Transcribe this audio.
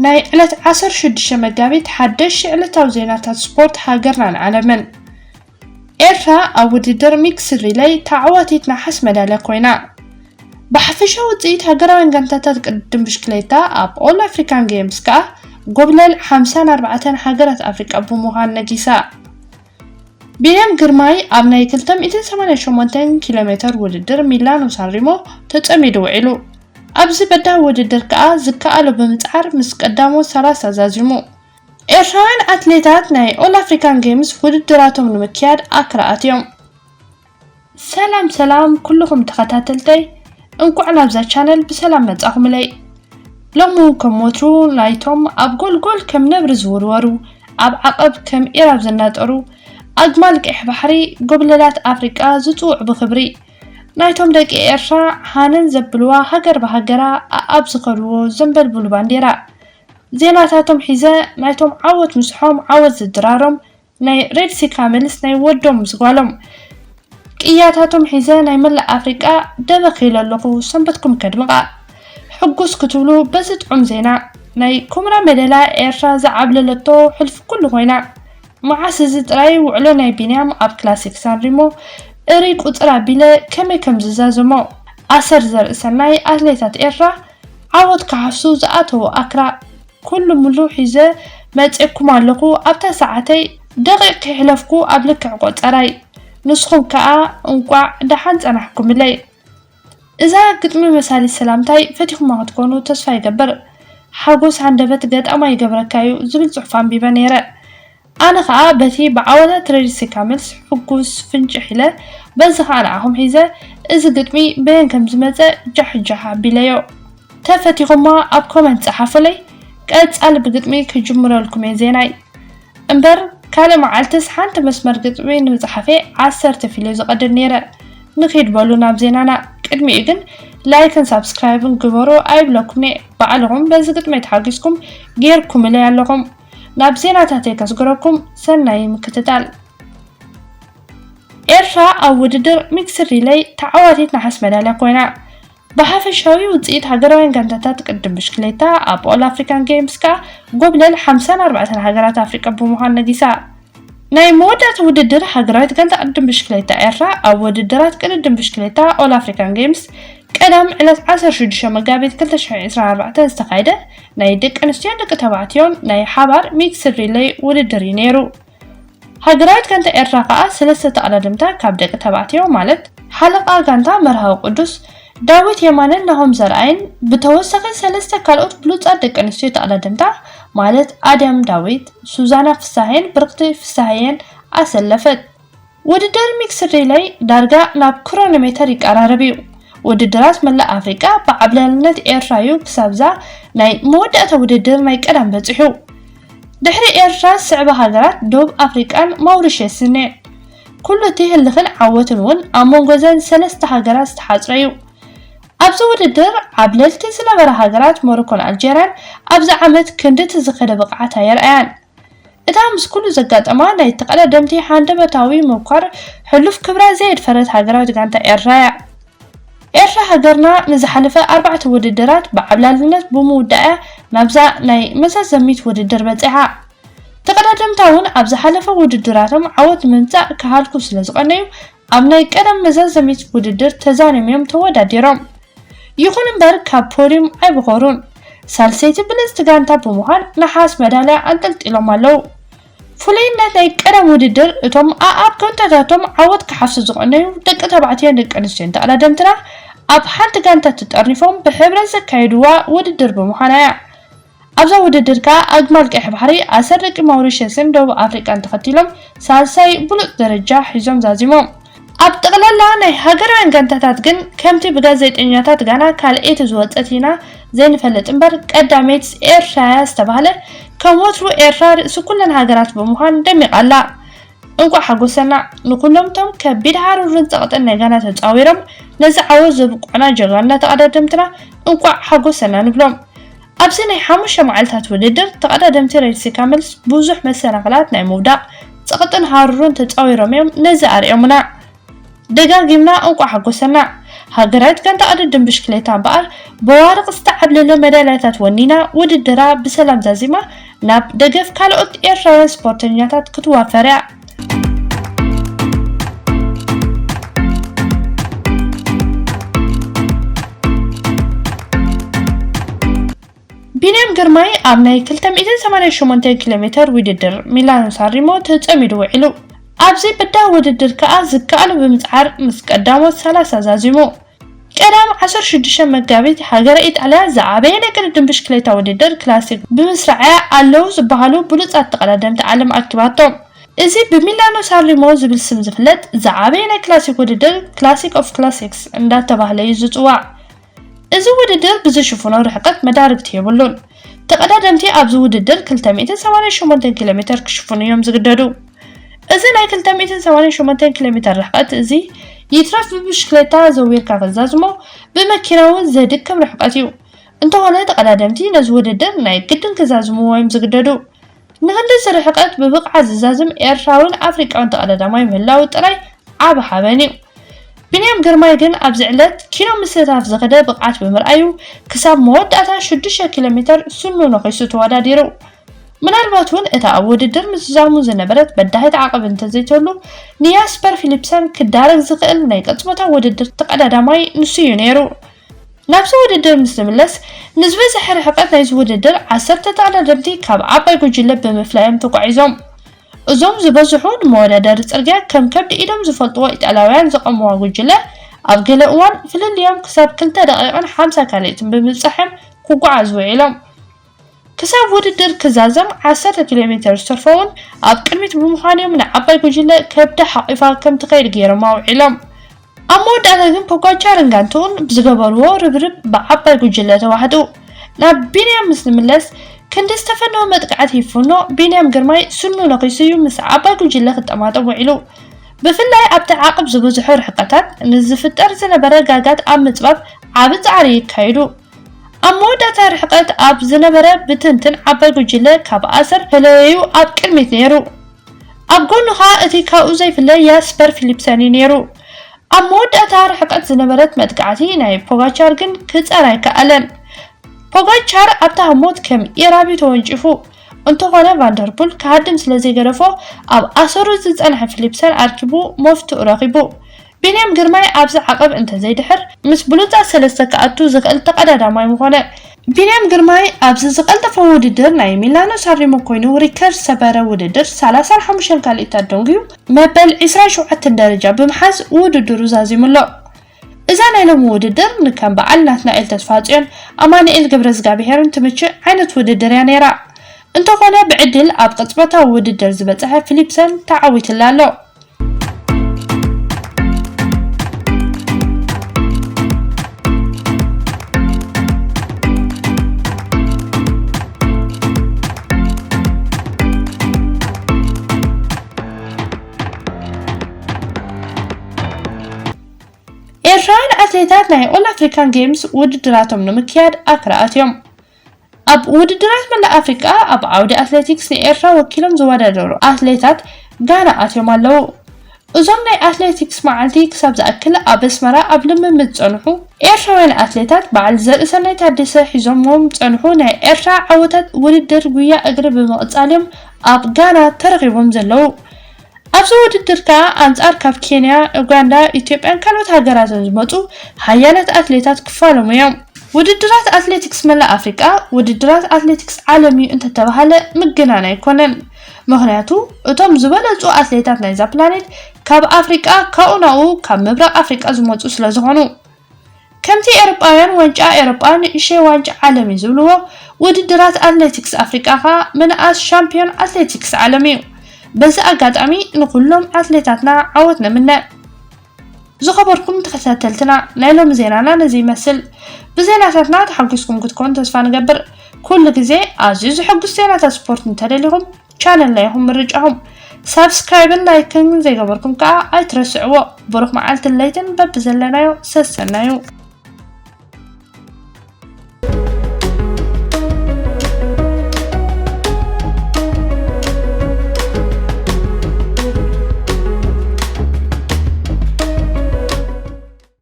ናይ ዕለት ዓሰርተ ሽዱሽተ መጋቢት ሓደሽቲ ዕለታዊ ዜናታት ስፖርት ሃገርናን ዓለምን። ኤርትራ ኣብ ውድድር ሚክስድ ሪለይ ተዓዋቲት ነሓስ መዳልያ ኮይና። ብሓፈሻዊ ውፅኢት ሃገራውያን ጋንታታት ቅድድም ብሽክሌታ ኣብ ኦል ኣፍሪካን ጌምስ ከኣ ጎብለል ሓምሳን ኣርባዕተን ሃገራት ኣፍሪቃ ብምዃን ነጊሳ። ቢንያም ግርማይ ኣብ ናይ ክልተ ሚእትን ሰማንያን ሸሞንተን ኪሎ ሜተር ውድድር ሚላኖ ሳንሪሞ ተጸሚዱ ውዒሉ። ኣብዚ በዳሂ ውድድር ከኣ ዝከኣሎ ብምጽዓር ምስ ቀዳሞት ሰላሳ ዛዚሙ። ኤርትራውያን ኣትሌታት ናይ ኦል ኣፍሪካን ጌምስ ውድድራቶም ንምክያድ ኣክራ ኣትዮም። ሰላም ሰላም ኩልኹም ተኸታተልተይ፣ እንኳዕ ናብዛ ቻነል ብሰላም መጻኹምለይ። ሎሚ እውን ከም ወትሩ ናይቶም ኣብ ጎልጎል ከም ነብሪ ዝውርወሩ፣ ኣብ ዓቐብ ከም ኢራብ ዝናጠሩ ኣግማል ቀይሕ ባሕሪ፣ ጎብለላት ኣፍሪቃ ዝጽውዑ ብኽብሪ፣ ናይቶም ደቂ ኤርትራ ሃነን ዘብልዋ ሃገር ብሃገራ ኣኣብ ዝኸድዎ ዘንበልብሉ ባንዴራ፣ ዜናታቶም ሒዘ ናይቶም ዓወት ምስሖም ዓወት ዝድራሮም ናይ ሬድ ሲ ካምልስ ናይ ወዶም ምስ ጓሎም፣ ቅያታቶም ሒዘ ናይ መላእ ኣፍሪቃ ደበኽ ኢለ ኣለኹ። ሰንበትኩም ከድምቓ። ሕጉስ ክትብሉ በዚ ጥዑም ዜና። ናይ ኩምራ መደላ ኤርትራ ዝዓብለለቶ ሕልፊ ኩሉ ኮይና። መዓስ እዚ ጥራይ ውዕሎ ናይ ቢንያም ኣብ ክላሲክ ሳንሪሞ እርይ ቁጽር ኣቢለ ከመይ ከም ዝዛዘሞ። ኣሰር ዘርኢ ሰናይ ኣትሌታት ኤርትራ ዓወት ክሓፍሱ ዝኣተዉ ኣክራ ኩሉ ሙሉ ሒዘ መጼኩም ኣለኹ። ኣብታ ሰዓተይ ደቂቕ ከይሕለፍኩ ኣብ ልክዕ ቆጸራይ። ንስኹም ከኣ እንቋዕ ደሓን ጸናሕኩምለይ። እዛ ግጥሚ መሳሊት ሰላምታይ ፈቲኹማ ክትኮኑ ተስፋ ይገብር። ሓጎስ ሃንደበት ገጣማ ይገብረካ እዩ ዝብል ጽሑፍ ኣንቢበ ነይረ። ኣነ ኸኣ በቲ ብዓወታ ትሬድ ሲ ካምልስ ሕጉስ ፍንጭሕ ኢለ፣ በዚ ኸኣ ንዓኹም ሒዘ፣ እዚ ግጥሚ በየን ከም ዝመጸ ጃሕ ጃሕ ኣቢለዮ። ተፈቲኹማ ኣብ ኮመንት ጸሓፉለይ። ቀጻሊ ብግጥሚ ክጅምረልኩም እየ ዜናይ። እምበር ካልእ መዓልትስ ሓንቲ መስመር ግጥሚ ንምጽሓፈይ ዓሰርተ ፊልዮ ዝቐድድ ነይረ። ንኺድ በሉ ናብ ዜናና። ቅድሚኡ ግን ላይክን ሳብስክራይብን ግበሩ ኣይብለኩምን'የ። ባዕልኹም በዚ ግጥመይ ተሓጒስኩም ጌርኩምለይ ኣለኹም። ናብ ዜናታተይ ከስግረኩም፣ ሰናይ ምክትታል። ኤርትራ ኣብ ውድድር ሚክስድ ሪለይ ተዓዋቲት ነሓስ መዳልያ ኮይና። ብሓፈሻዊ ውጽኢት ሃገራውያን ጋንታታት ቅድድም ብሽክሌታ ኣብ ኦል ኣፍሪካን ጌምስ ከኣ ጎብለል ሓምሳን ኣርባዕተን ሃገራት ኣፍሪቃ ብምዃን ነጊሳ። ናይ መወዳእታ ውድድር ሃገራዊት ጋንታ ቅድድም ብሽክሌታ ኤርትራ ኣብ ውድድራት ቅድድም ብሽክሌታ ኦል ኣፍሪካን ጌምስ ቀዳም ዕለት ዓሰርተ ሽዱሽተ መጋቢት ክልተ ሽሕን ዕስራን ኣርባዕተን ዝተኻየደ ናይ ደቂ ኣንስትዮን ደቂ ተባዕትዮን ናይ ሓባር ሚክስድ ሪለይ ውድድር እዩ ነይሩ። ሃገራዊት ጋንታ ኤርትራ ከኣ ሰለስተ ተቐዳደምታ ካብ ደቂ ተባዕትዮ ማለት ሓለቓ ጋንታ መርሃዊ ቅዱስ፣ ዳዊት የማነን ናሆም ዘርኣይን ብተወሳኺ ሰለስተ ካልኦት ብሉጻት ደቂ ኣንስትዮ ተቐዳደምታ ማለት ኣድያም ዳዊት፣ ሱዛና ፍሳሃየን ብርኽቲ ፍሳሃየን ኣሰለፈት። ውድድር ሚክስድ ሪለይ ዳርጋ ናብ ክሮኖሜተር ይቀራረብ እዩ። ውድድራት መላእ ኣፍሪቃ ብዓብላልነት ኤርትራ እዩ ክሳብዛ ናይ መወዳእታ ውድድር ናይ ቀዳም በጺሑ። ድሕሪ ኤርትራ ዝስዕባ ሃገራት ደቡብ ኣፍሪቃን ማውሪሸስን እየን። ኩሉ እቲ ህልኽን ዓወትን እውን ኣብ መንጎ እዘን ሰለስተ ሃገራት ዝተሓጽረ እዩ። ኣብዚ ውድድር ዓብለልቲ ዝነበራ ሃገራት ሞሮኮን ኣልጀርያን ኣብዚ ዓመት ክንድቲ ዝኸደ ብቕዓት ኣየርኣያን። እታ ምስ ኩሉ ዘጋጠማ ናይ ተቐዳደምቲ ሃንደበታዊ ምብኳር ሕሉፍ ክብራ ዘየድፈረት ሃገራዊት ጋንታ ኤርትራ እያ። ኤርትራ ሃገርና ንዝሓለፈ ኣርባዕተ ውድድራት ብዓብላልነት ብምውዳእ እያ ናብዛ ናይ መዛዘሚት ውድድር በጺሓ። ተቐዳደምታ እውን ኣብ ዝሓለፈ ውድድራቶም ዓወት ንምምጻእ ክሃልኩ ስለ ዝቐነዩ ኣብ ናይ ቀደም መዛዘሚት ውድድር ተዛኒሞም ተወዳዲሮም። ይኹን እምበር ካብ ፖድዩም ኣይበኾሩን። ሳልሰይቲ ብልጽቲ ጋንታ ብምዃን ነሓስ መዳልያ ኣንጠልጢሎም ኣለዉ። ፍሉይነት ናይ ቀደም ውድድር እቶም ኣኣብ ጋንታታቶም ዓወት ክሓፍሱ ዝቐነዩ ደቂ ተባዕትዮን ደቂ ኣንስትዮን ተቐዳደምትና ኣብ ሓንቲ ጋንታ ተጠርኒፎም ብሕብረት ዘካየድዋ ውድድር ብምዃና እያ። ኣብዛ ውድድር ከኣ ኣግማል ቀይሕ ባሕሪ ኣሰር ደቂ ማውሪሸስን ደቡብ ኣፍሪቃን ተኸቲሎም ሳልሳይ ብሉጽ ደረጃ ሒዞም ዛዚሞም። ኣብ ጠቕላላ ናይ ሃገራውያን ጋንታታት ግን ከምቲ ብጋዜጠኛታት ጋና ካልኣይቲ ዝወጸት ኢና ዘይንፈልጥ እምበር ቀዳመይትስ ኤርትራ እያ ዝተባህለ ከም ወትሩ ኤርትራ ርእሲ ኩለን ሃገራት ብምዃን ደሚቓ ኣላ። እንቋዕ ሓጎሰና ንኩሎም እቶም ከቢድ ሃሩርን ጸቕጥን ናይ ጋና ተጻዊሮም ነዚ ዓወት ዘብቅዑና ጀጋኑና ተቐዳደምትና እንቋዕ ሓጎሰና ንብሎም። ኣብዚ ናይ ሓሙሽተ መዓልታት ውድድር ተቐዳደምቲ ሬድ ሲ ካምልስ ብዙሕ መሰናኽላት ናይ ምውዳቕ ጸቕጥን ሃሩርን ተጻዊሮም እዮም ነዚ ኣርእዮምና። ደጋጊምና እንቋዕ ሓጎሰና። ሃገራዊት ጋንታ ቅድድም ብሽክሌታ እምበኣር ብዋርቕ ዝተዓብለለ መዳልያታት ወኒና ውድድራ ብሰላም ዛዚማ ናብ ደገፍ ካልኦት ኤርትራውያን ስፖርተኛታት ክትዋፈር እያ። ቢንያም ግርማይ ኣብ ናይ ክልተ ሚእትን ሰማንያን ሸሞንተን ኪሎ ሜተር ውድድር ሚላኖ ሳንሪሞ ተጸሚዱ ውዒሉ። ኣብዚ በዳህ ውድድር ከኣ ዝከኣሉ ብምጽዓር ምስ ቀዳሞት ሰላሳ ዛዚሙ። ቀዳም ዓሰርተ ሽዱሽተ መጋቢት ሃገረ ኢጣልያ ዝዓበየ ናይ ቅድድም ብሽክሌታ ውድድር ክላሲክ ብምስራዕያ ኣለዉ ዝበሃሉ ብሉጻት ተቐዳደምቲ ዓለም ኣኪባቶም። እዚ ብሚላኖ ሳንሪሞ ዝብል ስም ዝፍለጥ ዝዓበየ ናይ ክላሲክ ውድድር ክላሲክ ኦፍ ክላሲክስ እንዳተባህለ እዩ ዝጽዋዕ። እዚ ውድድር ብዝሽፍኖ ርሕቀት መዳርግቲ የብሉን። ተቐዳደምቲ ኣብዚ ውድድር ክልተ ሚእትን ሰማንያን ሸሞንተን ኪሎ ሜተር ክሽፍኑ እዮም ዝግደዱ። እዚ ናይ ክልተ ሚእትን ሰማንያን ሸሞንተን ኪሎ ሜተር ርሕቀት እዚ ይትረፍ ብብሽክሌታ ዘዊርካ ክዛዝሞ ብመኪና እውን ዘድክም ርሕቀት እዩ። እንተኾነ ተቐዳደምቲ ነዚ ውድድር ናይ ግድን ክዛዝምዎ እዮም ዝግደዱ። ንኽንድዚ ርሕቀት ብብቕዓት ዝዛዝም ኤርትራውን ኣፍሪቃውን ተቐዳዳማይ ምህላው ጥራይ ዓቢ ሓበን እዩ። ቢንያም ግርማይ ግን ኣብዚ ዕለት ኪኖ ምስታፍ ዝኸደ ብቕዓት ብምርኣዩ ክሳብ መወዳእታ ሽዱሽተ ኪሎ ሜተር ስኑ ነኺሱ ተወዳዲሩ። ምናልባት እውን እታ ኣብ ውድድር ምዝዛሙ ዝነበረት በዳሂት ዓቐብ እንተዘይተሉ ንያስፐር ፊሊፕሰን ክዳረግ ዝኽእል ናይ ቅጽበታዊ ውድድር ተቐዳዳማይ ንሱ እዩ ነይሩ። ናብዚ ውድድር ምስ ንምለስ ንዝበዝሐ ርሕቀት ናይዚ ውድድር ዓሰርተ ተቐዳደምቲ ካብ ዓባይ ጉጅለ ብምፍላዮም ተጓዒዞም። እዞም ዝበዝሑ ንመወዳደሪ ጽርግያ ከም ከብዲ ኢዶም ዝፈልጥዎ ኢጣልያውያን ዘቐምዋ ጉጅለ ኣብ ገለ እዋን ፍልልዮም ክሳብ ክልተ ደቂቕን ሓምሳ ካልኢትን ብምብጻሕም ክጓዓዙ ውዒሎም። ክሳብ ውድድር ክዛዘም ዓሰርተ ኪሎ ሜተር ዝተርፎ እውን ኣብ ቅድሚት ብምዃንዮም ንዓባይ ጉጅለ ከብዲ ሓቒፋ ከም ትኸይድ ገይሮማ ውዒሎም። ኣብ መወዳእታ ግን ፖጋቻርን ጋንትኡን ብዝገበርዎ ርብርብ ብዓባይ ጉጅለ ተዋሕጡ። ናብ ቢንያም ምስ ንምለስ ክንዲ ዝተፈነወ መጥቃዕቲ ይፍኖ ቢንያም ግርማይ ስኑ ነኺሱ እዩ ምስ ዓባይ ጉጅለ ክጠማጠም ውዒሉ። ብፍላይ ኣብቲ ዓቕብ ዝበዝሖ ርሕቀታት ንዝፍጠር ዝነበረ ጋጋት ኣብ ምጽባብ ዓቢ ጻዕሪ ይካየዱ። ኣብ መወዳእታ ርሕቀት ኣብ ዝነበረ ብትንትን ዓባይ ጉጅለ ካብ ኣሰር ተለለዩ ኣብ ቅድሚት ነይሩ። ኣብ ጎኑ ኸኣ እቲ ካብኡ ዘይፍለ ያስፐር ፊሊፕሰን እዩ ነይሩ። ኣብ መወዳእታ ርሕቀት ዝነበረት መጥቃዕቲ ናይ ፖጋቻር ግን ክጸር ኣይከኣለን። ፖጋቻር ኣብታ ህሞት ከም ኢራቢ ተወንጪፉ። እንተኾነ ቫንደርፑል ክሃድም ስለ ዘይገደፎ ኣብ ኣሰሩ ዝጸንሐ ፊሊፕሰን ኣርኪቡ መፍትኡ ረኺቡ። ቢንያም ግርማይ ኣብዚ ዓቐብ እንተዘይድሕር ምስ ብሉጻት ሰለስተ ክኣቱ ዝኽእል ተቐዳዳማይ ምኾነ። ቢንያም ግርማይ ኣብዚ ዝቐልጠፈ ውድድር ናይ ሚላኖ ሳንሪሞ ኮይኑ ሪከርድ ዝሰበረ ውድድር ሰላሳን ሓሙሽተን ካልኢታት ደንጉዩ መበል ዕስራን ሸውዓተን ደረጃ ብምሓዝ ውድድሩ ዛዚሙ ኣሎ። እዛ ናይ ሎሚ ውድድር ንከም በዓል ናትናኤል ተስፋጽዮን ኣማኑኤል ገብረዝጋብሄርን ትምችእ ዓይነት ውድድር እያ ነይራ። እንተኾነ ብዕድል ኣብ ቅጽበታዊ ውድድር ዝበጽሐ ፊሊፕሰን ተዓዊትላ ኣሎ። ኤርትራውያን ኣትሌታት ናይ ኦል ኣፍሪካን ጌምስ ውድድራቶም ንምክያድ ኣክራ ኣትዮም። ኣብ ውድድራት መላእ ኣፍሪቃ ኣብ ዓውዲ ኣትሌቲክስ ንኤርትራ ወኪሎም ዝወዳደሩ ኣትሌታት ጋና ኣትዮም ኣለዉ። እዞም ናይ ኣትሌቲክስ መዓልቲ ክሳብ ዝኣክል ኣብ ኣስመራ ኣብ ልምምድ ዝጸንሑ ኤርትራውያን ኣትሌታት በዓል ዘርእሰናይ ታደሰ ሒዞምዎም ዝጸንሑ ናይ ኤርትራ ዓወታት ውድድር ጉያ እግሪ ብምቕጻል እዮም ኣብ ጋና ተረኺቦም ዘለዉ። ኣብዚ ውድድር ከኣ ኣንጻር ካብ ኬንያ፣ ኡጋንዳ፣ ኢትዮጵያን ካልኦት ሃገራትን ዝመጹ ሓያላት ኣትሌታት ክፋለሙ እዮም። ውድድራት ኣትሌቲክስ መላእ ኣፍሪቃ ውድድራት ኣትሌቲክስ ዓለም እዩ እንተተባህለ ምግናን ኣይኮነን። ምኽንያቱ እቶም ዝበለጹ ኣትሌታት ናይዛ ፕላኔት ካብ ኣፍሪቃ፣ ካብኡ ናብኡ ካብ ምብራቕ ኣፍሪቃ ዝመጹ ስለ ዝኾኑ። ከምቲ ኤውሮጳውያን ዋንጫ ኤውሮጳ ንእሽተይ ዋንጫ ዓለም እዩ ዝብልዎ፣ ውድድራት ኣትሌቲክስ ኣፍሪቃ ኸኣ ምንኣስ ሻምፒዮን ኣትሌቲክስ ዓለም እዩ። በዚ ኣጋጣሚ ንኹሎም ኣትሌታትና ዓወት ንምነ። ዝኸበርኩም ተኸታተልትና፣ ናይ ሎሚ ዜናና ነዚ ይመስል። ብዜናታትና ተሓጒስኩም ክትኮኑ ተስፋ ንገብር። ኩሉ ግዜ ኣዝዩ ዘሐጉስ ዜናታት ስፖርት እንተደሊኹም፣ ቻነልና ኢኹም ምርጫኹም። ሳብስክራይብን ላይክን ዘይገበርኩም ከኣ ኣይትረስዕዎ። ብሩኽ መዓልትን ለይትን በብዘለናዮ ሰሰናዩ።